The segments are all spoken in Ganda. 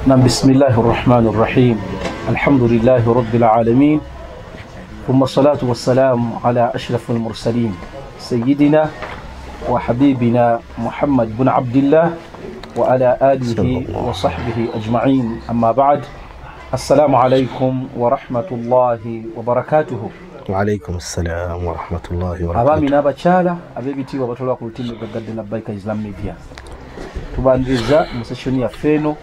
نعم بسم الله الرحمن الرحيم الحمد لله رب العالمين ثم الصلاة والسلام على أشرف المرسلين سيدنا وحبيبنا محمد بن عبد الله وعلى آله وصحبه أجمعين أما بعد السلام عليكم ورحمة الله وبركاته وعليكم السلام ورحمة الله وبركاته. Abaami n'abakyala ab'ebitiibwa batolwa ku lutimbe gaggadde Labbaika Islam Media tubaniriza mu session yaffe eno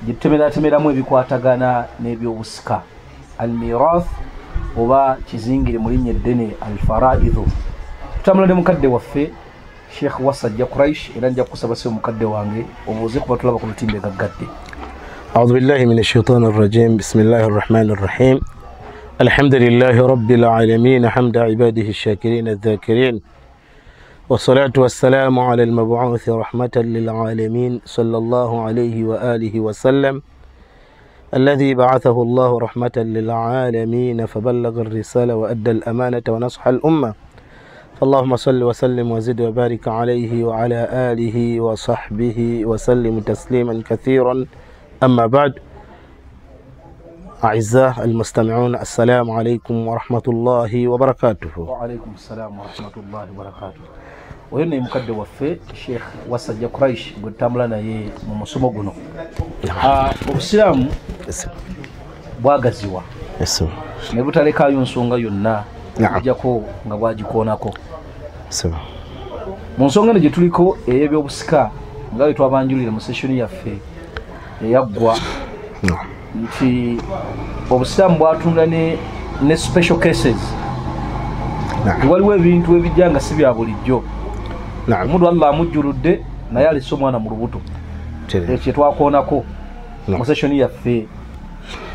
gye tutemeratemeramu ebikwatagana n'ebyobusika almirath oba kizingire mu linnya eddene alfaraidhu. Tutambula ne mukadde waffe Sheikh Wasajja Quraish era nja kusaba si mukadde wange obuuze kuba tulaba ku lutimbe gaggadde. أعوذ بالله من الشيطان الرجيم بسم الله الرحمن الرحيم الحمد لله رب العالمين حمد عباده الشاكرين الذاكرين والصلاة والسلام على المبعوث رحمة للعالمين صلى الله عليه وآله وسلم الذي بعثه الله رحمة للعالمين فبلغ الرسالة وأدى الأمانة ونصح الأمة فاللهم صل وسلم وزد وبارك عليه وعلى آله وصحبه وسلم تسليما كثيرا أما بعد أعزائي المستمعون السلام عليكم ورحمة الله وبركاته. وعليكم السلام ورحمة الله وبركاته. Oyo ne mukadde waffe Sheikh Wasajja Quraish gwe tutambula naye mu musomo guno. Obusiraamu bwagaziwa ne butalekayo nsonga yonna okuggyako nga bwagikoonako. Mu nsonga eno gye tuliko ey'ebyobusika nga bwe twabanjulira mu session yaffe eyaggwa nti obusiraamu bwatunda ne special cases. Waliwo ebintu ebijja nga si bya bulijjo. Omuntu Allah amujjuludde naye alese omwana mu lubuto. Ekyo kye twakoonako mu session yaffe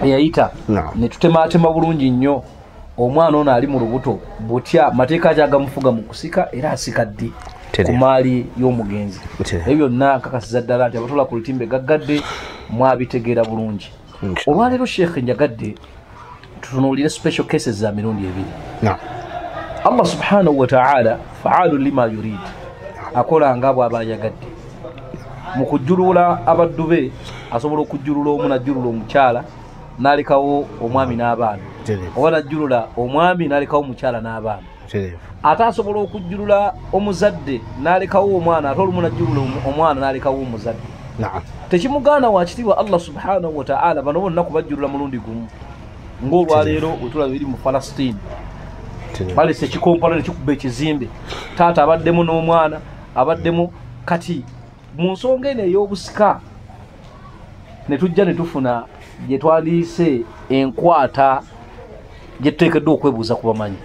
eyayita ne tutematema bulungi nnyo omwana ono ali mu lubuto butya mateeka ki agamufuga mu kusika era asika ddi ku maali y'omugenzi. Ebyo byonna nkakasiza ddala nti abatula ku lutimbe gaggadde mwabitegeera bulungi. Olwaleero Sheikh njagadde tutunuulire special cases za mirundi ebiri. Allah subhanahu wa ta'ala fa'alu lima yurid, akola nga bw'aba ayagadde. Mu kujjulula abaddu be asobola okujjulula omu n'ajjulula omukyala n'alekawo omwami n'abaana, oba n'ajjulula omwami n'alekawo omukyala n'abaana. Ate asobola okujjulula omuzadde n'alekawo omwana, ate olumu n'ajjulula omwana n'alekawo omuzadde. Tekimugaana wakitiibwa Allah subhanahu wa ta'ala bano bonna kubajjulula mulundi gumu. Ng'olwaleero bwe tulaba biri mu Palestine, balese ekikompalo ne kikuba ekizimbe, taata abaddemu n'omwana abaddemu. Kati mu nsonga eno ey'obusika ne tujja ne tufuna gye twandiise enkwata gye tuteekeddwa okwebuuza ku bamanyi.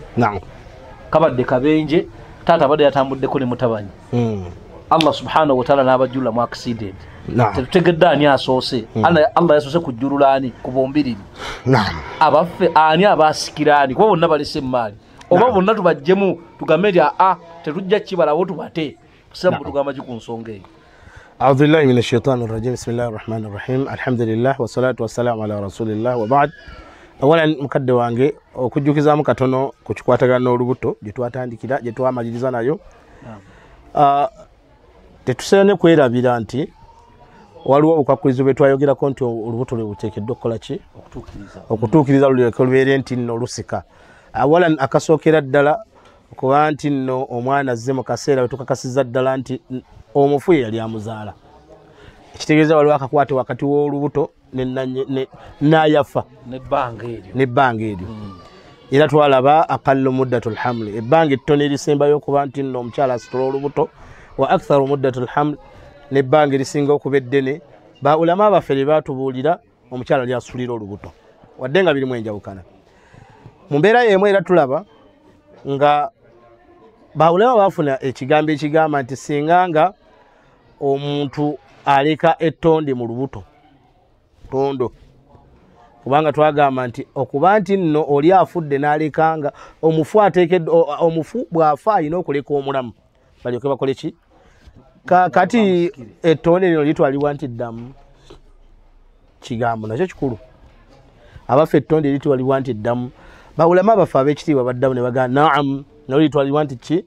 Kabadde kabenje, taata abadde yatambuddeko ne mutabanyi, Allah subhanahu wa ta'ala n'abajjulula mu accident. Tetutegedde ani asoose. Allah yasoose kujjulula ani ku bombiriri? Abaffe ani abaasikira ani? Kuba bonna balese emaali, oba bonna tubaggyemu tugambe nti aa tetujja kibalawo tubate. Busiraamu butugamba ki ku nsonga eyo? أعوذ بالله من الشيطان الرجيم بسم الله الرحمن الرحيم الحمد لله والصلاة والسلام على رسول الله وبعد. Awalan mukadde wange okujjukizaamu katono ku kikwatagana n'olubuto gye twatandikira gye twamaliriza nayo. Tetusaana kwerabira nti waliwo obukwakkulizo bwe twayogerako nti olubuto lwe buteekeddwa okukola ki? Okutuukiriza lulyoke lubeere nti nno lusika. Awalan akasookera ddala okuba nti nno omwana azze mu kaseera we tukakasizza ddala nti omufu ye yali amuzaala. Ekitegeeza waliwo akakwate wakati w'olubuto n'ayafa n'ebbanga eryo. Era twalaba aqallu muddatul hamli, ebbanga ettono erisembayo okuba nti nno omukyala asitula olubuto, wa aktharu muddatul hamli, n'ebbanga erisinga okuba eddene. Ba ulama baffe lye baatubuulira omukyala lyasitulira olubuto, wadde nga birimu enjawukana. Mu mbeera y'emu era tulaba nga ba ulama baafuna ekigambo ekigamba nti singa nga omuntu aleka ettonde mu lubuto tondo, kubanga twagamba nti okuba nti nno oli afudde n'alekanga omufu ateekeddwa, omufu bw'afa alina okuleka omulamu balyoke bakole ki? Kati ettonde lino litwalibwa nti ddamu. Kigambo nakyo kikulu. Abaffe ettonde litwalibwa nti ddamu. Bawulama baffe ab'ekitiibwa baddamu ne bagamba naam, nalyo litwalibwa nti ki?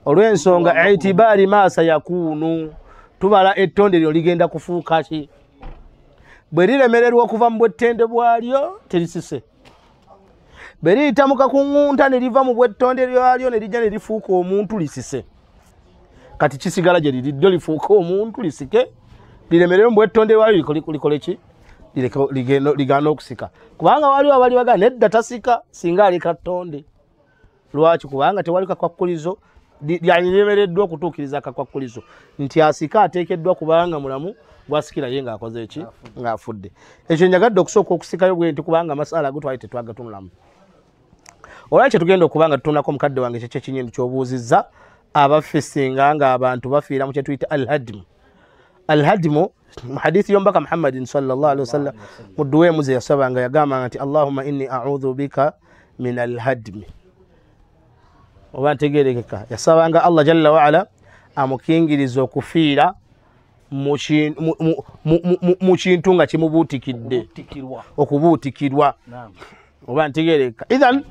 Olw'ensonga itibaari maasa yakuunu, tubala ettonde lino ligenda kufuuka ki? Bwe liremererwa okuva mu bwettende bwalyo terisise. Bwe liyita mu kakuŋŋunta ne liva mu bwettonde lyalyo ne lijja ne lifuuka omuntu lisise. Kati kisigala gye liri ddyo lifuuke omuntu lisike, liremererwe mu bwettonde bwalyo likole ki? Ligaana okusika. Kubanga waliwo abali bagamba nedda tasika singa aleka ttonde. Lwaki? Kubanga tewali kakwakkulizo lyaliremereddwa okutuukiriza akakwakkulizo nti asika ateekeddwa kubanga mulamu gwasikira ye ng'akoze eki? Ng'afudde. Ekyo njagadde okusooka okusikayo bwe nti kubanga masala ago twali tetwagatunulamu. Olwali kye tugenda okuba nga tutunulako mukadde wange kyekyo ekinyindu ky'obuuzizza abaffe singa ng'abantu bafiira mu kye tuyita alhadimu. Alhadimu mu hadithi y'omubaka Muhammadin sallallahu alaihi wasallam mu dduwa emu ze yasabanga yagambanga nti Allahumma inni a'udhu bika min alhadmi. Oba ntegeerekeka, yasabanga Allah jalla waala amukingiriza okufiira mu kintu nga kimubuutikidde, okubuutikirwa. Oba ntegeerekeka. Idhan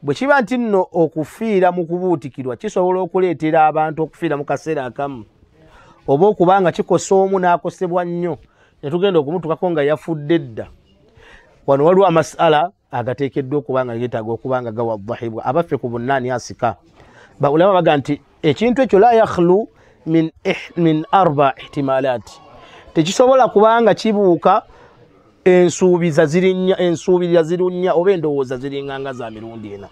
bwe kiba nti nno okufiira mu kubuutikirwa kisobola okuleetera abantu okufiira mu kaseera akamu, oba okuba nga kikosa omu n'akosebwa nnyo ne tugenda okumutukako nga yafudde dda. Wano waliwo amasala agateekeddwa okuba nga geetaaga okuba nga gawadhahibwa. Abaffe ku bunnaani asika. Baulama baga nti ekintu ekyo la yakhlu min arba ihtimalat, tekisobola kubanga kibuuka ensuubiza zirinnya, ensuubirira zirinnya oba endowooza ziringanga za mirundi ena.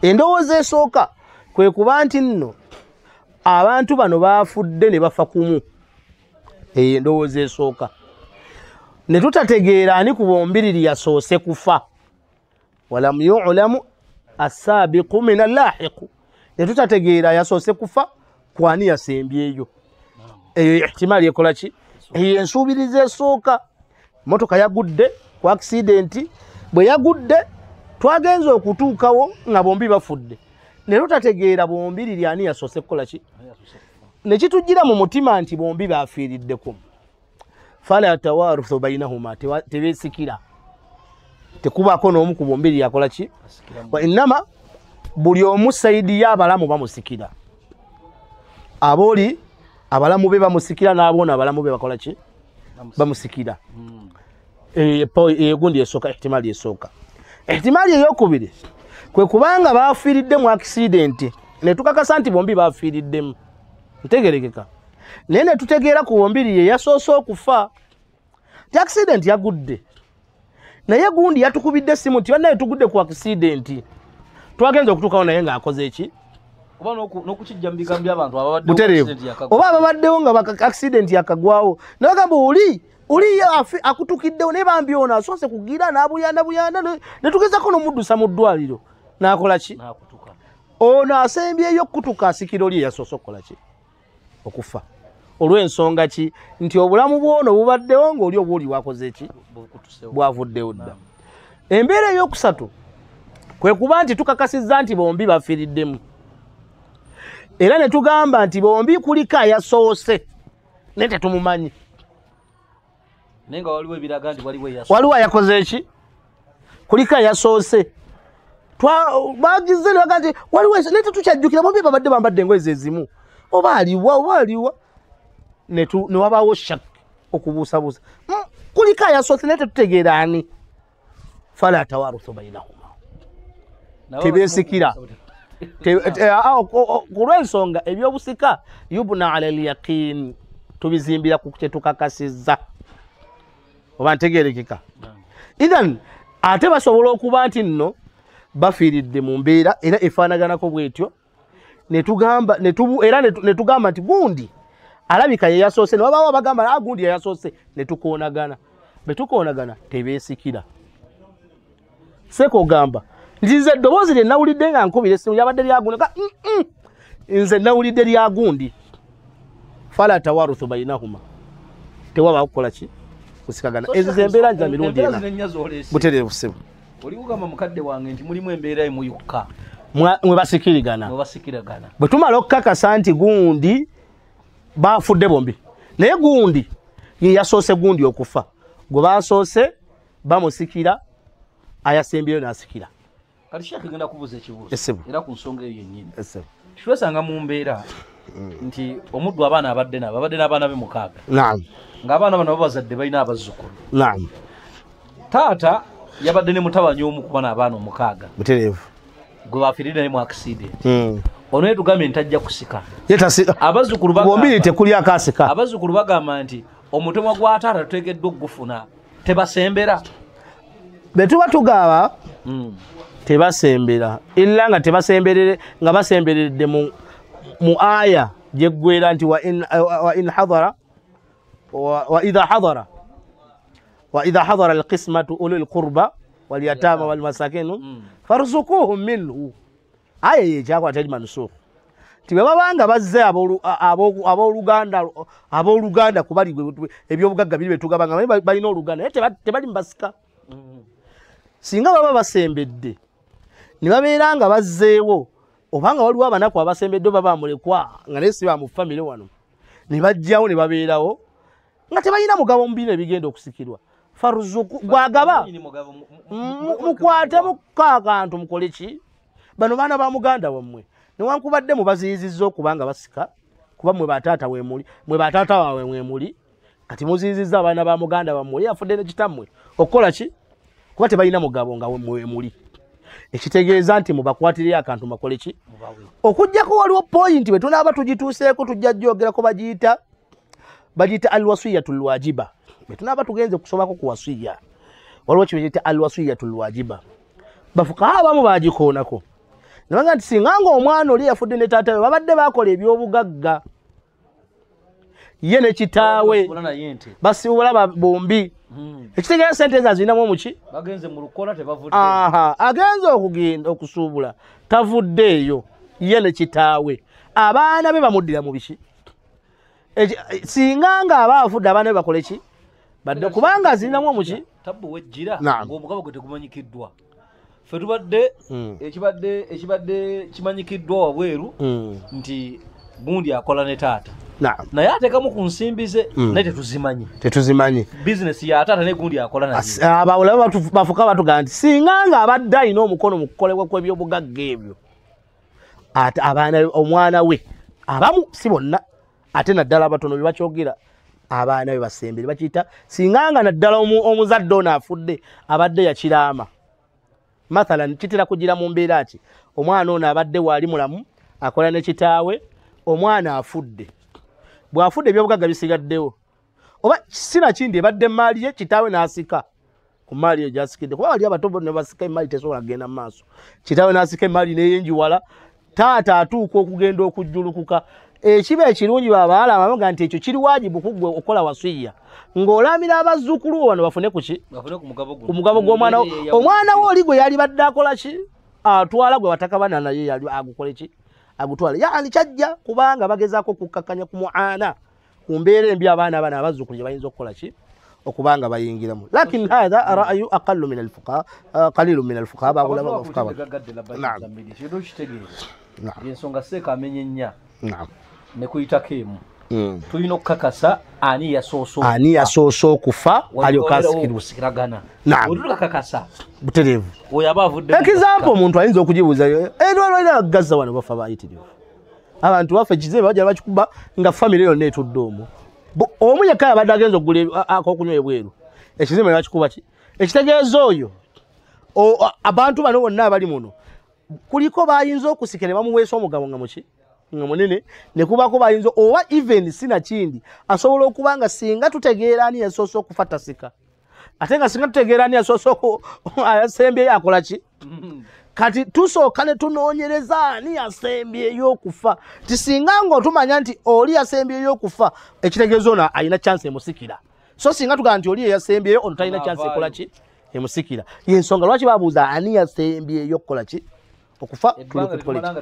Endowooza esooka kwe kuba nti nno abantu bano baafudde ne bafa kumu. Eyo endowooza esooka. Ne tutategeera ani ku bombiriri yasoose kufa. Walam yu'lamu as-sabiqu min al-lahiqu. Ne tutategeera yasoose kufa kwani yasembyeyo. Eyo ihtimali ekola ki? Eyo ensuubiriza esooka. Motoka yagudde ku accident, bwe yagudde twagenze okutuukawo nga bombi bafudde. Ne tutategeera bombiriri ani yasoose kukola ki? Ne kitujjira mu mutima nti bombi bafiiriddeko. Fala tawaruthu bainahuma, tebeesikira. Tekubaako n'omu ku bombiriri yakola ki? Wa innama buli omu sayidi y'abalamu bamusikira. Abooli abalamu be bamusikira n'aboona abalamu be bakola ki? Bamusikira. Egundi esooka, ihtimali esooka. Ihtimali eyokubiri kwe kubanga bafiiridde mu accident ne tukakasa nti bombi bafiiriddemu. Ntegerekeka. Naye ne tutegeera ku bombiri ye yasoose okufa. Ti accident yagudde. Naye gundi yatukubidde essimu nti bannaye tugudde ku accident. Twagenze okutuukawo naye ng'akoze eki? Oba n'okukijja mu bigambo by'abantu ababaddewo accident yakagwawo. Oba ababaddewo nga accident yakagwawo. Ne bagamba oli akutukiddewo naye bambi ono asoose kugira n'abuyanda buyanda ne tugezaako n'omuddusa mu ddwaliro. N'akola ki? N'akutuka. Ono asembyeyo okutuka asikira oli eyasoose okukola ki? Okufa. Olw'ensonga ki? Nti obulamu bw'ono bubaddewo ng'oli obwoli bwakoze ki? Bwavuddewo dda. Embeera ey'okusatu kwe kuba nti tukakasizza nti bombi bafiiriddemu. Era ne tugamba nti bombi kuliko ayasoose naye tetumumanyi. Naye nga waliwo ebiraga nti waliwo eyasoose. Waliwo ayakoze ki? Kuliko ayasoose. Bagize ne bagamba nti waliwo naye tetukyajjukira bombi babadde bambadde engoye ze zimu. Oba aliwa oba aliwa. Ne wabaawo shak okubuusabuusa. Kuliko ayasoose naye tetutegeera ani. Fala tawaruthu bainahuma. Tebeesikira. Ku lw'ensonga ebyobusika yubna ala al-yaqin, tubizimbira ku kye tukakasizza. Oba ntegeerekeka. Idhan ate basobola okuba nti nno bafiiridde mu mbeera era efaanaganako bwetyo, ne tugamba ne tugamba nti gundi alabika ye yasoose, ne wabaawo abagamba gundi ye yasoose, ne tukoonagana. Bwe tukoonagana tebeesikira. Seeka ogamba nti nze eddoboozi lye nawulidde nga nkubira essimu lyabadde lya gundi, nze nawulidde lya gundi. Fala tawaruthu bainahuma, tewabaawo kukola ki? Kusikagana. Ezo ze mbeera za mirundi ena. Butereevu ssebo. Oli kugamba mukadde wange nti mulimu embeera emu yokka mwe basikirigana. Bwe tumala okukakasa nti gundi bafudde bombi, naye gundi ye yasoose gundi okufa, gwe basoose bamusikira, ayasembyeyo n'asikira. Kati Sheikh ngenda kubuuza ekibuuzo era ku nsonga eyo yennyini. Twesanga mu mbeera nti omuddu abaana abadde nabo, abadde n'abaana be 6. Naam. Ng'abaana bano babazadde balina abazzukulu. Naam. Taata yabadde ne mutabani omu kuba n'abaana 6. Butereevu. Gwe bafiirira ne mu accident. Ono yetugambye nti tajja kusika. Abazzukulu bagamba tekuli akasika. Abazzukulu bagamba nti omutemwa gwa taata tuteekeddwa okugufuna tebasembera. Bwe tuba tugaba tebasembera illa nga tebasemberere nga basemberedde mu aya gyeggwera nti wa in hadara wa idha hadara wa idha hadara alqismatu ulul qurba wal yatama wal masakin farzuquhum minhu. Aya yekyakwata teri manusukh nti bwe babanga bazze abooluganda kubali ebyobugagga biri betugabanga balina oluganda naye tebali mubasika. Singa baba basembedde ne babeera nga bazzeewo obanga waliwo abanaku abasembedde oba bamulekwa nga naye si ba mu famire wano ne bajjawo ne babeerawo nga tebalina mugabo mu bino ebigenda okusikirwa. Faruzuku gwagaba mukwate mukakantu mukole ki bano baana ba muganda wammwe newankubadde mubaziyizizza okubanga basika kuba mwe bataata weemuli mwe bataata waabwe mwemuli kati muziyizizza abaana ba muganda wammwe afudde ne kitammwe okukola ki kuba tebalina mugabo nga mwemuli ekitegeeza nti mubakwatireyo akantu makole ki okuggyako waliwo poyinti bwe tunaaba tugituuseeko tujja gyogerako bagiyita alwasiyatul wajiba. Bwe tunaaba tugenze kusomako ku wasiya waliwo kye bagiyita alwasiyatul wajiba bafukaha abamu bagikoonako nabanga nti singa ng'omwana oli yafudde ne taata we babadde bakola ebyobugagga ye ne kitaawe basiibula bombi ekitegeeza sente ezo azirinamu omuki bagenze mu lukola tebavudde. Agenze okugenda okusuubula tavuddeeyo ye ne kitaawe abaana be bamuddira mu biki singa nga aba afudde abaana be bakole ki badde kubanga azirinamu omuki tabbu wejjira ng'omugabo gwe tegumanyikiddwa. Ffe tubadde ekibadde kimanyikiddwa wabweru nti gundi akola ne taata naye ateekamu ku nsimbi ze naye tetuzimanyi bizinesi ya taata ne gundi akola naye. Abawala bafuka batugamba nti singa nga abadde alina omukono mu kukolebwa kw'ebyobugagga ebyo ate abaana omwana we abamu si bonna ate naddala abatono bye bakyogera abaana be basembere bakiyita singa nga naddala omuzadde ono afudde abadde yakiraama. Mathalan kitera kugira mu mbeera ki omwana ono abadde waali mulamu akola ne kitaawe omwana afudde bw'afudde ebyobugagga bisigaddewo oba sinakindi ebadde emaali ye kitaawe n'asika ku maali eyo gy'asikidde kuba wali abato ne basika emaali tesobola kugenda mu maaso kitaawe n'asika emaali n'eyenjiwala taata atuuka okugenda okujjulukuka. Ekiba ekirungi babaala bamuga nti ekyo kiri wajibu kuggwe okukola wasiya ng'olamira abazzukulu wano bafune ku ki ku mugabo gw'omwana wo. Omwana wo oli gwe yali badde akola ki atwala gwe batakabana naye yali agukole ki agutwala yaani kyajja kubanga bagezaako okukkakkanya ku muana ku mbeera embi abaana bano abazzukulu gye bayinza okukola ki okubanga bayingiramu. Lakin hadha ra'yu aqallu min alfuqaha qalilu min alfuqaha bagula bafuqaha. Naam ensonga seeka amenye nnya ne kuyitako emu tulina okukakasa ani yasoose okufa alyoka asikiragana. Otukakasa butereevu oyo aba avudde. Example omuntu ayinza okugibuuza Gaza wano bafa bayitirivu abantu bafa ekizibu bajja bakikuba nga famire yonna etudde omwo omu yekka abadde agenza okugula akokunywa ebweru ekizibu ne bakikuba ki ekitegeeza oyo abantu bano bonna abali muno kuliko bayinza okusikira ne bamuweesa omugabo nga muki nga munene ne kubako bayinza oba even sinakindi asobola okuba nga singa tutegeera ani yasoose okufa tasika ate nga singa tutegeera ani yasoose asembyeyo akola ki kati tusooka ne tunoonyereza ani yasembyeyo okufa ti singa ng'otumanya nti oli yasembyeyo okufa ekitegeeza ono alina chance emusikira so singa tugamba nti oli yasembyeyo ono talina chance ekola ki emusikira yensonga lwaki babuuza ani yasembyeyo okukola ki okufa kubanga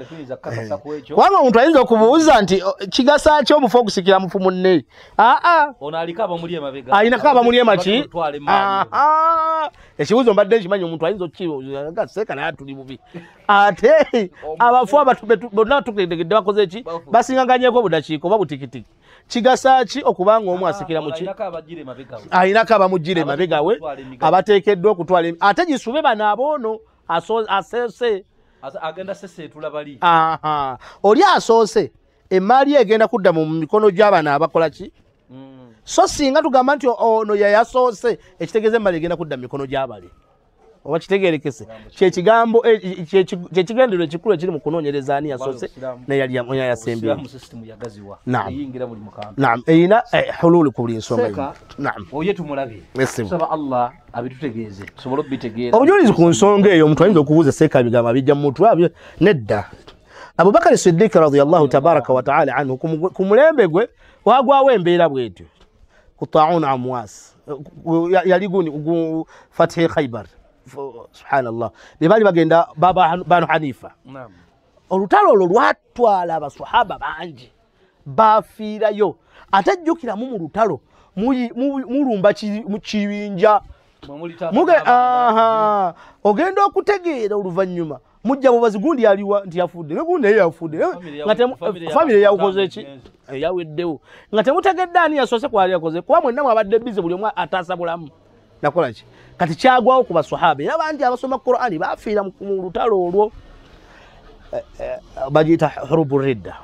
omuntu ayinza okubuuza nti kigasa ki omufu okusikira mufu munne alinako abamuli emaki ekibuuzo mbadde nkimanyi omuntu ayinza okukibuuza seeka naye atuli bubi ate abafu bonna tukedegedde bakoze ki basingaganyeko obudakiika oba butikitiki kigasa ki okubanga omu asikira muki alinako abamuggira emabega we abateekeddwa okutwala ate gisube bano aboono aseese agenda seseetula bali oli asoose emaali egenda kudda mu mikono gy'abano abakola ki So singa tugamba nti ono yayasoose, ekitegeeza emmali egenda kudda mu mikono gy'abali. Oba kitegeerekese kyekigambo kyekigendererwa ekikulu ekiri mu kunoonyereza ani yasoose neyali yasembye. Naam, eyina hululu ku buli nsonga. Naam, oye tumulabye, tusaba Allah abitutegeeze tusobole obitegeera. Obujulizi ku nsonga eyo, omuntu ayinza okubuuza, seeka ebigambo abijja mu mutwe? Nedda. Abubakari Siddiq radiyallahu tabaraka wa taala anhu, ku mulembe gwe wagwawo embeera bwetyo ku taun amwas, yali guni fathi Khaibar. Subhanallah, be baali bagenda Banu Hanifa. Olutalo olwo lwatwala abasahaba bangi bafiirayo. Ate jjukiramu mu lutalo mulumba mu kibinja, ogenda okutegeera oluvannyuma mujja bubazi gundi aliwa nti yafudde, ne gundi naye yafudde, famire yawukoze ki yaweddewo, nga temutegedde ani yasoose kwali yakoze, kuba mwenna mwabadde bize, buli omu ataasa bulamu nakola ki. Kati kyagwawo ku basahaba, era bangi abasoma Qur'ani bafiira mu lutalo olwo, bagiyita hurubu ridda.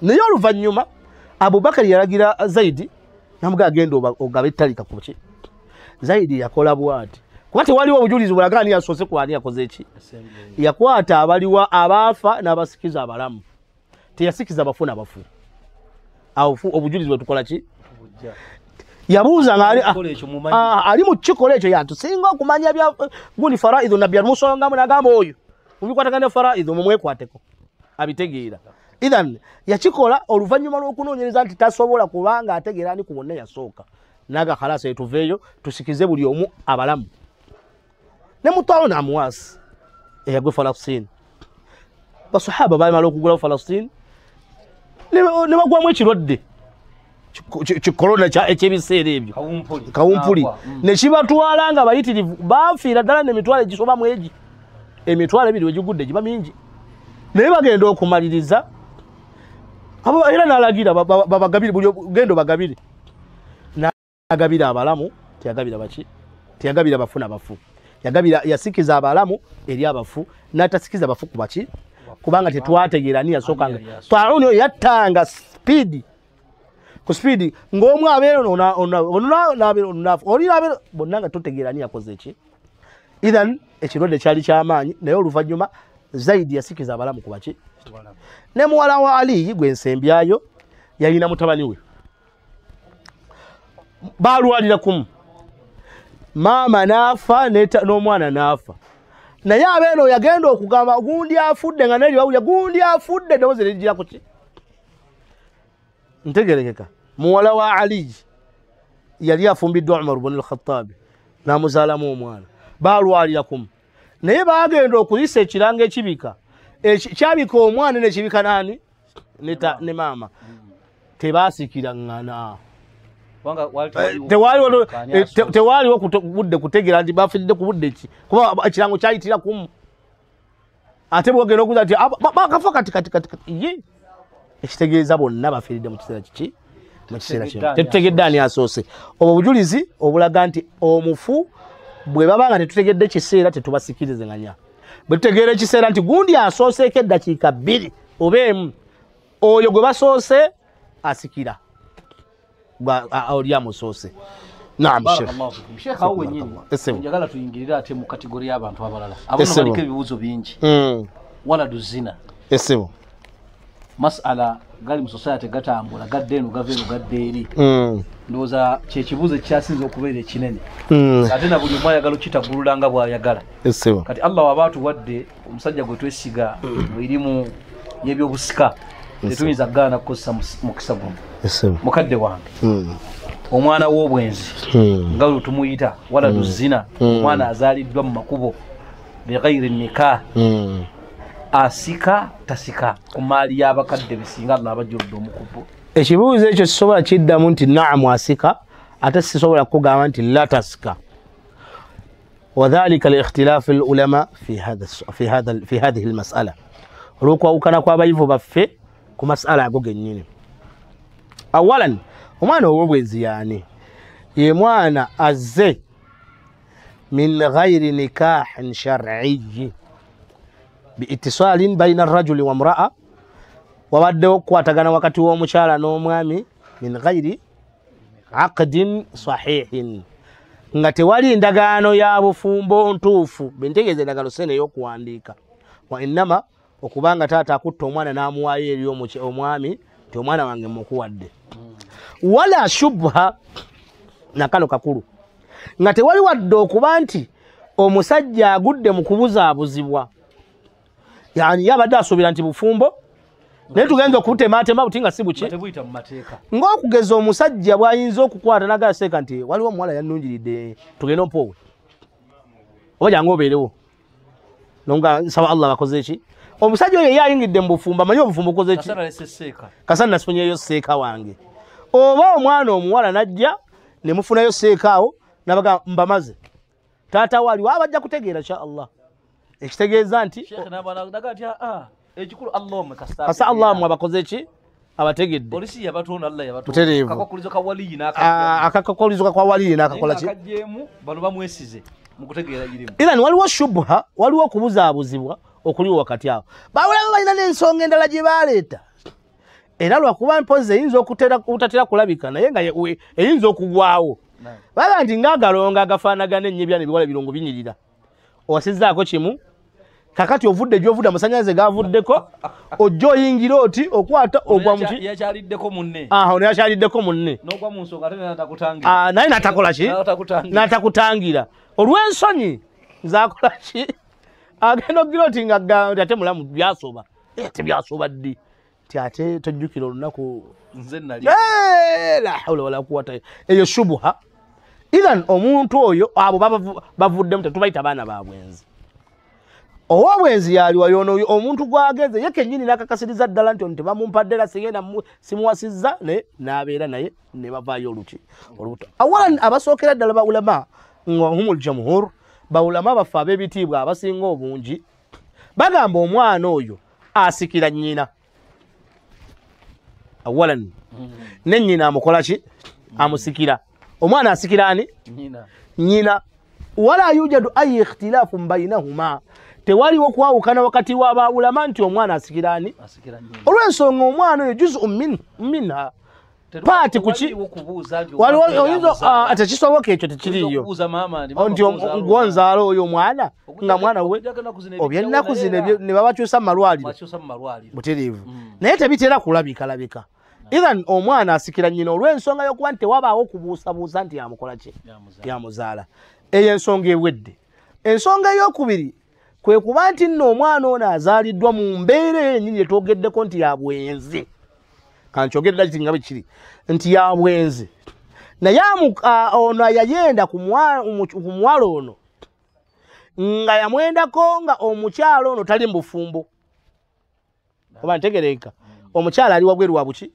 Naye oluvannyuma Abubakari yalagira Zaidi namuga agenda ogabe ettalika ku ki. Zaidi yakola bwati, kuba tewaliwo obujulizi bulaga ani yasoose kwani yakoze ki. Yakwata abaliwa abaafa n'abasikiza abalamu, teyasikiza abafu n'abafu. Awo obujulizi bwe tukola ki, yabuuza nga ali mu kikola ekyo, yatusinga okumanya bya gundi faraidhu. Nabbi yamusongamu nagamba oyo mubikwatagana ne faraidhu mumwekwateko, abitegeera. Ithan yakikola oluvannyuma lw'okunoonyereza nti tasobola, kubanga ategeera ani ku bonna yasooka, naga khalasa etuveeyo tusikize buli omu abalamu. Ne mutauna amwasi eyagwe Falastini, basahaba bamala okugulawo Falastini ne bagwamu ekirwadde kikorona ekyebiseera ebyo, kawumpuli, nekibatwala nga bayitirivu, bafiira ddala nemitwalo egisobamu egi 20,000 wegigudde giba mingi. Naye bagenda okumaliriza era nalagira babagabire, buli gendo bagabire, nagabira abalamu, teyagabira baki, teyagabira bafu nabafu, yagabira, yasikiza abalamu eri abafu, n'atasikiza abafu ku baki, kubanga tetwategeera ani yasookanga. Tauni oyo yattanga speed ku speed, ng'omu abeera ono oli abeera, bonna nga totegeera ani yakoze ki. Ithan ekirwadde kyali kyamaanyi, naye oluvannyuma Zaidi yasikiza abalamu ku baki. Ne muwala wa Ali gwe nsembyayo yalina mutabani we, balwalira kumu, maama n'afa n'omwana n'afa. Naye abeeno yagenda okugamba gundi afudde, nga neri wawulya gundi afudde, eddoboozi lirijira ku ki. Ntegerekeka, muwala wa Ali yali afumbiddwa Umar bun al-Khattabi, n'amuzaalamu omwana, balwalira kumu. Naye bagenda okuyisa ekirango ekibika kyabika omwana nekibika nani ne maama, tebasikira ŋŋana, tewaliwo budde kutegeera nti bafiiridde ku budde ki, kuba ekirango kyayitira kumu. Ate bwogenda okuza nti bakafa kati kati kati ye, ekitegeeza bonna bafiiridde mu kiseera kiki, mu kiseera kino tetutegedde ani asoose. Obwo obujulizi obulaga nti omufu bwe baba nga tetutegedde kiseera tetubasikirizenganya. Bwe tutegeera ekiseera nti gundi asooseeko eddakiika 2 oba 1, oyo gwe basoose asikira oli amusoose. Naam, Sheikh, awo wennyini njagala tuyingirire ate mu kategori y'abantu abalala abano baliko ebibuuzo bingi. Waladu zina esebo masala gali mu society gatambula, gadde eno gava eno gadde eri. Ndowooza kyekibuuzo ekyasinze okubeera ekinene, ate na buli omu ayagala okitagulula nga bw'ayagala. Kati Allah waba atuwadde omusajja gwe twesiga mu irimu y'ebyobusika, tetuyinza kugaana kukozesa mukisa guno. Mukadde wange, omwana w'obwenzi nga lwe tumuyita waladu zina, omwana azaaliddwa mu makubo bighairi nikah, asika tasika ku maali y'abakadde bisinga Allah abajjuludde omukubo? Ekibuuzo ekyo sisobola kiddamu nti naamu asika, ate sisobola kugamba nti la tasika. Wadhalika liikhtilaafi lulama fi hadhihi lmasala, olw'okwawukana kw'abayivu baffe ku masala ago gennyini. Awalan, omwana ow'obwenzi yaani ye mwana azze min ghairi nikahin shar'iyyi biitisalin baina rajuli wa mraa, wabaddewo okukwatagana wakati w'omukyala n'omwami, min ghairi aqdin sahihin, nga tewali ndagaano ya bufumbo ntuufu. Bentegeeza endagaano sene ey'okuwandiika, wa innama okubanga taata akutta omwana n'amuwaayo eri omwami nti omwana wange mukuwadde. Wala shubha, nakano kakulu, nga tewali wadde okuba nti omusajja agudde mu kubuzaabuzibwa, yani yabadde asuubira nti bufumbo naye tugenza okutematema buti nga si buki, ng'okugeza omusajja bw'ayinza okukwata n'agala seeka nti waliwo omuwala yannungiridde tugende ompoowe oba jangu obeerewo, nonga nsaba Allah bakoze ki. Omusajja oyo ye ayingidde mu bufumbo amanyi obufumbo bukoze ki, kasana nasifunyeyo seeka wange, oba omwana omuwala najja ne mufunayo seeka awo n'abagamba mbamaze taata waliwo abajja kutegeera insha Allah. Ekitegeeza nti kasa Allah mwe abakoze ki, abategedde akakakulizo kwa waliyi n'akakola ki. Ila waliwo shubha, waliwo okubuzaabuzibwa okuliwo wakati awo. Bawulaba balina n'ensonga endala gye baleeta, era lwakuba mpozi eyinza obutatera kulabika naye nga eyinza okugwawo. Baga nti ng'agalongo agafaanagana ennyo ebyana ebiwala ebirungo binyirira, owasizzaako kimu, kakati ovudde gy'ovudde amasannyalaze gavuddeko, ojja oyingira oti okwata ogwa muki, ono yakyaliddeko munne naye n'atakola ki, n'atakutangira olw'ensonyi nzaakola ki, agenda okugira oti nga nti ate mulamu byasoba, tebyasoba ddi, nti ate tojjukira olunaku la hawla wala quwwata. Eyo shubha. Idhan omuntu oyo abo bavuddemu tetubayita baana ba bwenzi. Ow'obwenzi yaliwa yono omuntu gw'agenze ye kennyini n'akakasiriza ddala nti ono tebamumpadde era sigenda simuwasizza, naye n'abeera naye ne bavaayo oluki olubuto. Awalan abasookera ddala baulama nga humul jamhur, baulama baffe ab'ebitiibwa abasinga obungi bagamba omwana oyo asikira nnyina awalan, ne nnyina amukola ki, amusikira. Omwana asikira ani? Nnyina. Wala yujadu ayi ikhtilafun bainahuma, tewaliwo kwawukana wakati w'abaulama nti omwana asikira ani, olw'ensonga omwana oyo juz'un minha, paati kuki, waliwo oyinza tekisoboka ekyo tekiriiyo nti gwonzaala oyo omwana nga mwana we obyennaku zino ne babakyusa mu malwaliro butereevu, naye tebitera kulabikalabika. Idhan omwana asikira nnyina olw'ensonga y'okuba nti tewabaawo okubuusabuusa nti yamukola ki, yamuzaala. Eyo ensonga ewedde. Ensonga ey'okubiri kwe kuba nti nno omwana ono azaaliddwa mu mbeera eyo yennyini yetwogeddeko nti ya bwenzi, kankyogere ddala kiti nga bwe kiri nti ya bwenzi, naye ono yayenda ku muwala ono nga yamwendako nga omukyala ono tali mu bufumbo, oba ntegereka, omukyala ali wabweru wa buki,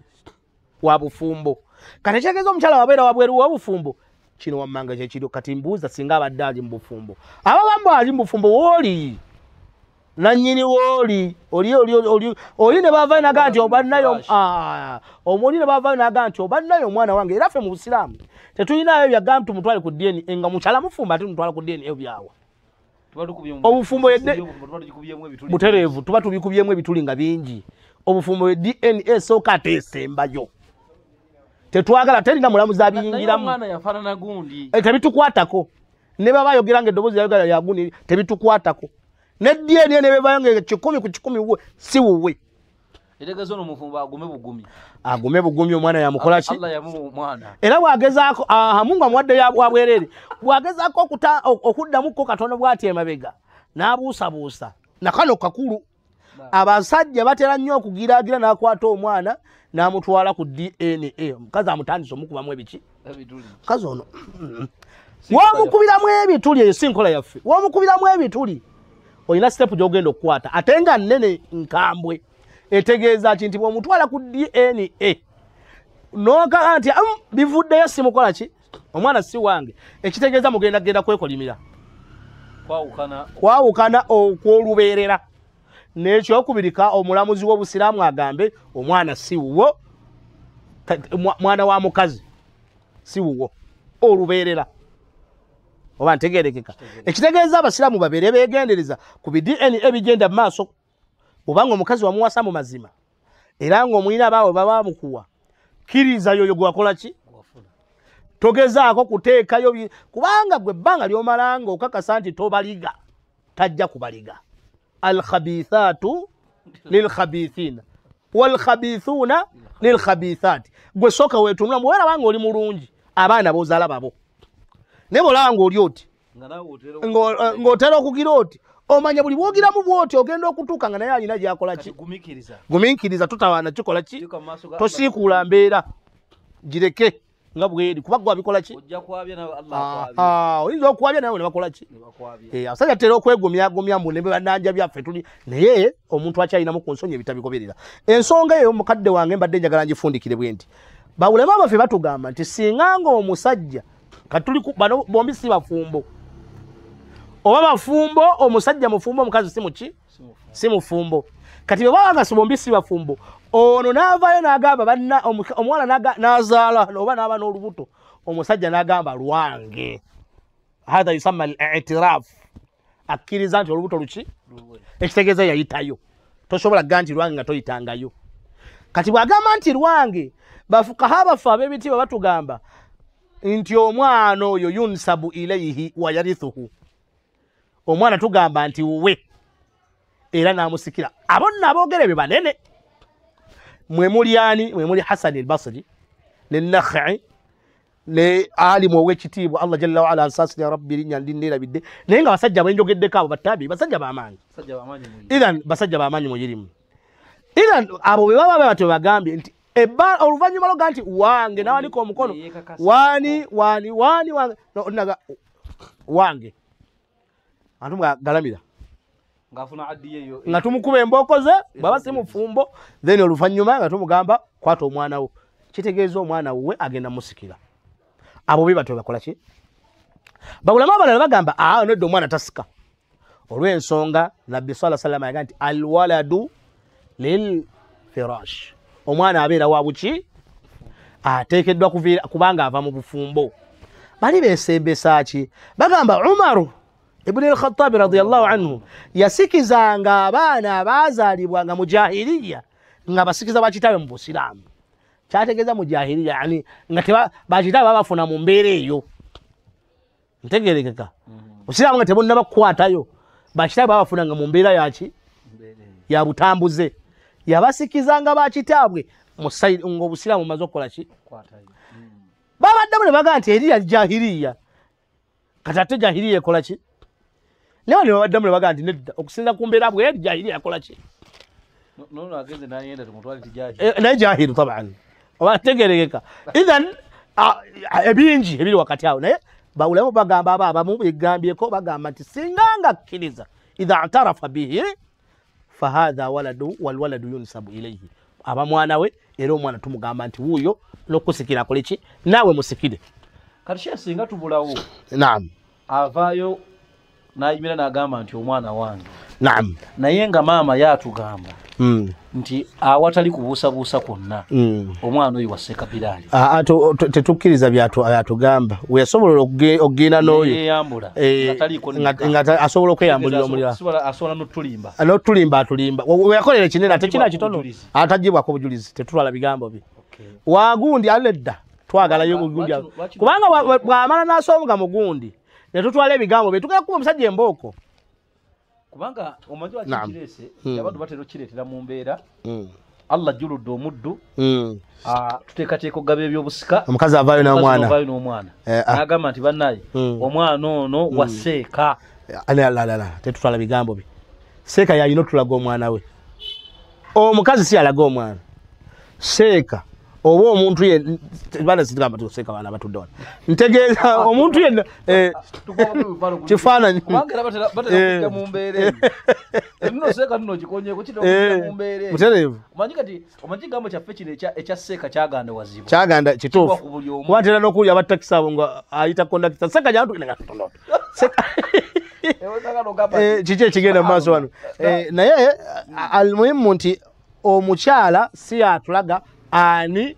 wa bufumbo. Kati ekitegeeza omukyala wabeera wabweru wa bufumbo, kino wammanga kyekiri. Kati mbuuza singa abadde ali mu bufumbo, ababambo ali mu bufumbo wooli nannyini wooli oli oli oli oli ne bavayo naga nti obannayo omuli ne bavayo naga nti obannayo omwana wange. Era ffe mu Busiraamu tetulinayo byagamba tumutwale ku DNA nga mukyala mufumbo ate tumutwala ku DNA byawa. Obufumbo butereevu tuba tubikubyemu ebituli nga bingi. Obufumbo DNA esooka ate esembayo, tetwagala terina mulamuzi abiyingiramu, tebitukwatako. Ne baba ayogera nga eddoboozi yayogera lya gundi, tebitukwatako. Ne DNA ne bebayo nga 100 ku 100 wuwe si wuwe. Etegeeza ono omufumbo agume bugumi, agume bugumi omwana yamukola ki, Allah yamuwa omwana. Era bw'agezaako Mungu amuwadde wabwereere, bw'agezaako okuddamuko katono bw'ati emabega n'abuusabuusa nakano kakulu. Abasajja batera nnyo okugiraagira n'akwata omwana n'amutwala ku DNA, omukazi amutandise omukubamu ebiki, mukazi ono w'omukubiramu ebituli, eyo si nkola yaffe. W'omukubiramu ebituli olina sitepu gy'ogenda okukwata ate nga nnene nkambwe, etegeeza ki nti bw'omutwala ku DNA n'ogaa nti bivuddeyo simukola ki, omwana si wange, ekitegeeza mugenda genda kwekolimira kwawukana okw'olubeerera. N'ekyokubirika omulamuzi w'obusiraamu agambe omwana si wuwo, mwana wa mukazi si wuwo olubeerera. Oba ntegeerekeka. Ekitegeeza abasiraamu babeere beegendereza ku bi DNA ebigenda mu maaso, obanga omukazi wamuwasa mu mazima era ng'omulina abaawe baba bamukuwa, kkiriza yoyo gwe wakola ki, Togezaako kuteekayo kubanga gwe ebbanga ly'omalanga okakasa nti tobaliga, tajja kubaliga. Alkhabithatu lilkhabithina walkhabithuna lilkhabithati. Gwe sooka weetunula, bw'olaba nga oli mulungi abaana b'ozaala babo, naye bw'olaba ng'oli oti ng'otera okugira oti, omanya buli bwogiramu bw'oti ogenda okutuuka nga naye alina gy'akola ki. Gumiikiriza, totawaana kikola ki, tosiikuula mbeera, gireke nga bweri, kuba gwe abikola ki, oyinza okwabya nawe ne bakola ki. Abasajja tutera okwegumyagumya mbu ne bannanja byaffe tuli, naye omuntu akyalinamu ku nsonyi ebitabigoberera. Ensonga eyo mukadde wange mbadde njagala ngifundikire bwe nti bawulema baffe batugamba nti singa ng'omusajja katuli bano bombi si bafumbo, oba bafumbo, omusajja mufumbo, omukazi si muki, si mufumbo. Kati bwe baba nga si bombi si bafumbo, ono n'avaayo n'agamba banna, omuwala n'azaala oba n'aba n'olubuto, omusajja n'agamba lwange. Hatha yusamma al-i'tiraf, akkiriza nti olubuto luki, ekitegeeza yayitayo. Tosobola kugamba nti lwange nga toyitangayo. Kati bw'agamba nti lwange, bafukaha baffe ab'ebitiibwa batugamba nti omwana oyo yunsabu ilayhi wa yarithuhu, omwana tugamba nti wuwe era n'amusikira. Abo nno aboogera ebyo banene. Mwe muli ani? Mwe muli Hasani al-Basri ne Nakhai ne alimu ow'ekitiibwa Allah jalla wa ala ansaasira rabbi linnya ndinneerabidde, naye nga basajja bwenjogeddeko abo battabi basajja b'amaanyi, ithan basajja b'amaanyi mu irimu. Ithan abo bwe baba batyo bagambye nti oluvannyuma lwoga nti wange n'awanika omukono wani wani wani wange wange, antu galamira nga tumukuba embooko ze bw'aba si mufumbo, then oluvannyuma nga tumugamba kwata omwana wo, kitegeeza omwana wuwe agenda musikira. Abo be batyo bakola ki? Bawulama abalala bagamba nedda omwana tasika, olw'ensonga Nabbi sallallahu alaihi wasallam yagamba nti alwaladu lil firash, omwana abeera wa buki, ateekeddwa kubanga ava mu bufumbo. Bali beesembesa ki? Bagamba Umaru Ibn al-Khattab radiyallahu anhu yasikizanga abaana abaazaalibwanga mu jahiliya nga basikiza bakitaabe mu busiraamu. Kyategeeza mu jahiliya, yani nga bakitaabe babafuna mu mbeera eyo, ntegerekeka, busiraamu nga tebunnaba kukwatayo, bakitaabe babafunanga mu mbeera yaki, ya butambuze. Yabasikizanga bakitaabwe ng'obusiraamu bumaze okukola ki, babaddemu ne bagamba nti eri ya jahiliya. Kati ate jahiliya ekola ki? Naye ne babaddamu ne bagamba nti nedda, okusinza ku mbeera bwe eri jahiliya yakola ki? Naye jahilu taban, oba tegerekeka. Ithan ebingi ebiri wakati awo, naye bawulemu bagamba abo abamu begambyeko bagamba nti singa nga akkiriza idha atarafa bihi fahadha waladu walwaladu yunsabu ilayhi, aba mwana we era omwana tumugamba nti wuuyo n'okusikira akole ki, naawe musikire. Kati sheikh singa tubulawo, naam, avaayo n'ayimira n'agamba nti omwana wange, naam, naye nga maama yatugamba nti awatali kubuusabuusa kwonna omwana oyo wa Ssekabiraali. Tetukkiriza byatugamba, weyasobola okugenda n'oyo nga asobola okweyambulira omulala, asobola n'otulimba, n'otulimba atulimba, weyakolera ekinene ate kina kitono atagibwako bujulizi, tetutwala bigambo bye. Wagundi aledda twagalayo mugundi, kubanga bw'amala n'asonga mugundi ne tutwala ebigambo bye, tugenda kuba omusajja embooko. Kubanga omanyi lwaki kireese, abantu batera okukireetera mu mbeera Allah ajjuludde omuddu, tuteekateeka okugaba ebyobusika, omukazi avaayo n'omwana, n'agamba nti bannaye omwana ono wa Seeka. Tetutwala bigambo bye. Seeka yalina otulaga omwana we, omukazi si yalaga omwana. Seeka oba omuntu yenna, sigamba Seeka baana batudde wano, ntegeeza omuntu yenna kifaananyi mutereevu kyaganda kituufu, kuba ntera n'okuwulira abatakisi abo nga ayita kondakita Seeka gyantu kiki ekigenda mu maaso wano. Naye almuhimu nti omukyala si yatulaga ani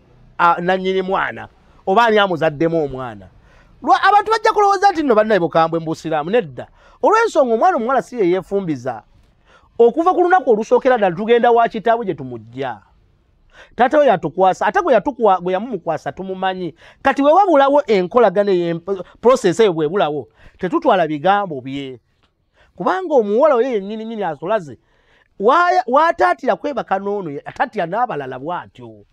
nannyini mwana oba ani amuzaddemu omwana. Abantu bajja kulowooza nti nno bannaye bukambwe mu busiraamu. Nedda, olw'ensonga omwana omuwala si ye yeefumbiza. Okuva ku lunaku olusookera ddala tugenda wa kitaabwe gye tumujja. Taata we yatukwasa, ate gwe yamumukwasa tumumanyi. Kati we wabulawo enkolagana process eyo bwebulawo, tetutwala bigambo bye. Kubanga omuwala oyo yennyini nnyini asolaze wataatira kwebaka n'ono, ataatira n'abalala bw'atyo.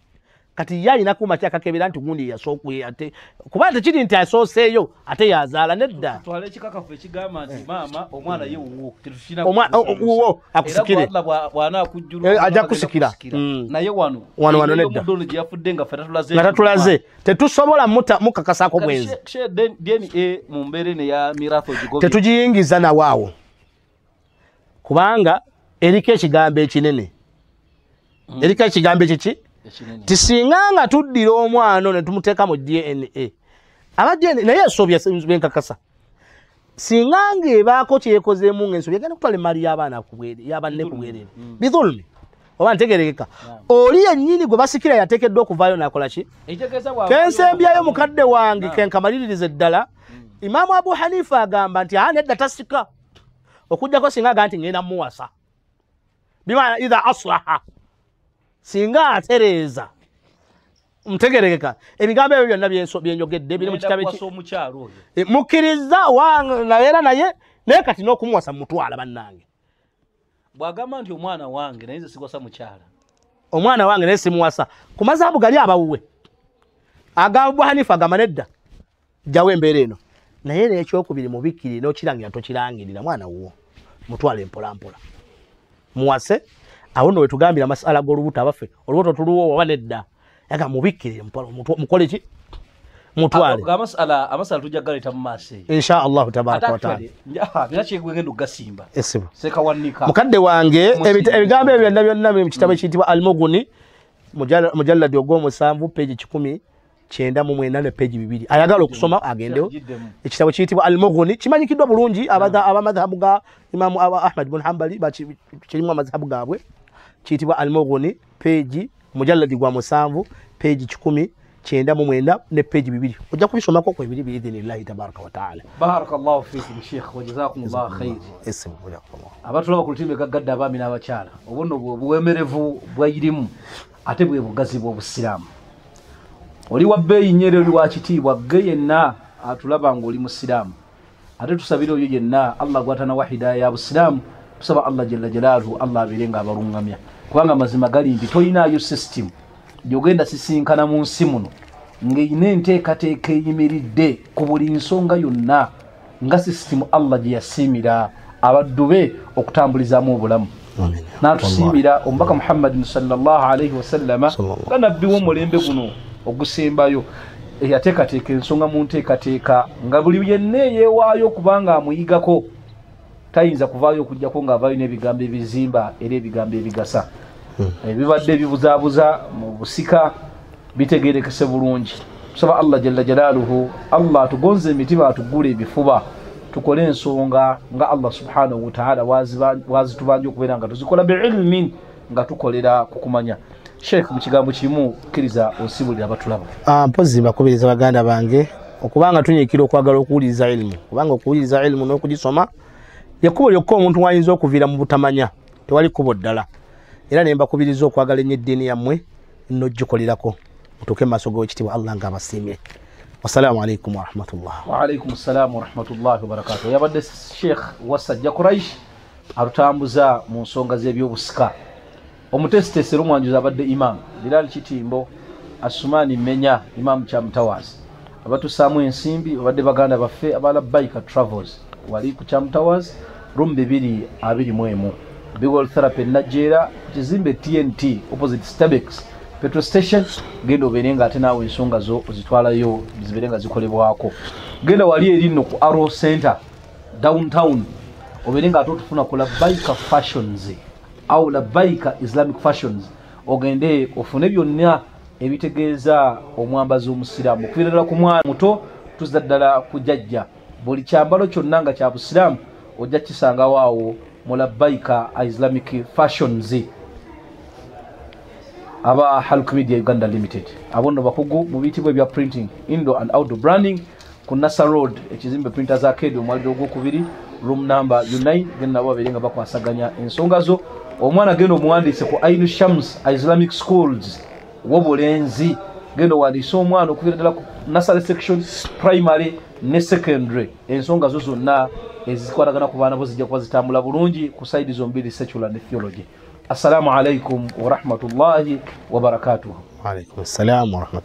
Kati ye alina kuuma ki akakebera nti gundi yasooka ate kuba tekiri nti asooseeyo ate yazaala nedda. Twala ekikakafu ekigamba nti maama omwana ye wuwo, tetukirina wuwo akusikire. Bw'anaakujjulula ajja kusikira. Naye wano wano nedda. Omudono gye yafudde nga ffe nga tatulaze tetusobola mukakasaako bwenzi. DNA mu mbeera eno eya miraatho gigobye tetugiyingiza nawaawo kubanga eriko ekigambo ekinene. Eriko ekigambo ekiki? Tisinga nga tuddira omwana ono ne tumuteeka mu DNA. Aba DNA naye ensobi benkakasa. Singa ng'ebaako kyekozeemu ng'ensobi egenda kutwala emaali y'abaana y'abanne ku bwereere. Bidhulumi. Oba ntegerekeka. Oli yennyini gwe basikira yateekeddwa okuvaayo n'akola ki? Kensembyayo mukadde wange kenkamaliririze ddala. Imaamu Abu Hanifa agamba nti nedda tasika. Okuggyako singa agamba nti ngenda muwasa. Bimaana idha aslaha. Singa atereeza. Ntegerekeka. Ebigambo ebyo byonna byenjogedde biri mu kitabo mukkiriza nabeera naye naye kati n'okumuwasa mutwala bannange. Bw'agamba nti omwana wange naye nze siwasa mukyala. Omwana wange naye simuwasa. Ku mazaabu gali abawuwe. Agamba Abu Hanifa agamba nedda. Jjawo embeera eno. Naye n'ekyokubiri mubikkirire n'okirangira tokirangirira mwana wuwo. Mutwale mpola mpola. Muwase. Awo nno wetugambira masala g'olubuto abaffe olubuto tuluwo oba nedda. Yaga mubikkirire mukole ki? Mutwale. Amasala tujja galeeta mu maaso eyo. Insha Allahu tabaraka wa taala. Bina kyegwegenda okugasimba. Esibu. Sekawanika. Mukadde wange ebigambo ebyo byonna byonna biri mu kitabo ekiyitibwa Al-Mughni mujalladi ogw'omusanvu peegi 199 ne peegi 2. Ayagala okusoma agendewo. Ekitabo kiyitibwa Al-Mughni kimanyikiddwa bulungi abamadhahabu ga Imaamu Ahmad bin Hanbali kirimu amadhahabu gaabwe. Kiyitibwa Al-Mughni peegi mujalladi gwa 7 peegi 199 ne peegi 2. Ojja kubisomako ku ebiri biidhinillahi tabaraka wa taala. Barakallahu fiikum Sheikh wa jazakumullahu khair. Abatulaba ku lutimbe gaggadde abaami n'abakyala obunno obuwemerevu bwayirimu ate bwe bugazi bw'obusiraamu. Oli wa bbeeyi nnyo era oli wa kitiibwa gge yenna atulaba ng'oli musiraamu. Ate tusabire oyo yenna Allah gw'atanawa hidaaya ya busiraamu, tusaba Allah jalla jalaaluhu Allah abeere ng'abalungamya. Kubanga amazima gali nti toyinaayo system gy'ogenda sisinkana mu nsi muno ng'erina enteekateeka eyimiridde ku buli nsonga yonna nga system Allah gye yasiimira abaddu be okutambulizaamu obulamu. N'atusiimira omubaka Muhammadin sallallahu alaihi wasallama nga nabbi w'omulembe guno ogusembayo yateekateeka ensonga mu nteekateeka nga buli yenna eyeewaayo okubanga amuyigako tayinza kuvaayo okuggyako ng'avaayo n'ebigambo ebizimba era ebigambo ebigasa. Ebibadde ebibuzaabuza mu busika bitegeerekese bulungi. Tusaba Allah jalla jalaaluhu Allah atugonze emitima atugule ebifuba tukole ensonga nga Allah subhanahu wa ta'ala wazitubanja okubeera nga tuzikola biilmin nga tukolera ku kumanya. Sheikh mu kigambo kimu kkiriza osibulira abatulaba. Mpozi mbakubiriza baganda bange okubanga tunyiikira okwagala okuwuliriza ilmu, kubanga okuwuliriza ilmu n'okugisoma lyekkubo lyokka omuntu wayinza okuviira mu butamanya, tewali kkubo ddala. Era ne mbakubiriza okwagala ennyo eddiini yammwe n'ogikolerako mutuuke mu maaso g'owekitiibwa Allah ng'abasiimye. Wassalaamu alaikum warahmatullah. Wa alaikum ssalamu warahmatullahi wabarakatuh. Yabadde Sheikh Wasajja Quraish atutambuza mu nsonga z'ebyobusika. Omutesitesi era omwanjuzi abadde Imam Bilal Kitimbo Asumani Menya Imam Kyamutawazi. Abatusaamu ensimbi babadde baganda baffe aba Labbaika Travels wali ku Kyamutawazi room 221 Bigol Therapy Najera ku kizimbe TNT opposite Starbucks petrol station. Genda obeere nga ate naawe ensonga zo ozitwalayo zibeere nga zikolebwako. Genda wali eri nno ku Arrow Center downtown obeere nga ate otufuna ku Labbaika Fashions au Labbaika Islamic Fashions, ogende ofune byonna ebitegeeza omwambazi omusiraamu okuviira ddala ku mwana muto tuzza ddala ku jjajja. Buli kyambalo kyonna nga kya busiraamu ojja kisangawo awo mu Labbaika Islamic Fashions aba Halq Media Uganda Limited. Abo nno bakugu mu biyitibwa ebya printing, indoor and outdoor branding ku Nasser Road ekizimbe Printers Arcade omwaliro ogwokubiri room number U9. Genda nabo babeere nga bakwasaganya ensonga zo. Omwana genda omuwandiise ku Ainu Shams Islamic Schools Wobulenzi, genda owandiise omwana okuviira ddala ku nursery section, primary ne secondary. Ensonga zo zonna ezikwatagana ku baana bo zijja kuba zitambula bulungi ku side zombiri, secular ne theology. Assalamu alaikum warahmatullahi wabarakatuhu. Waalaikum salam warahmatullahi.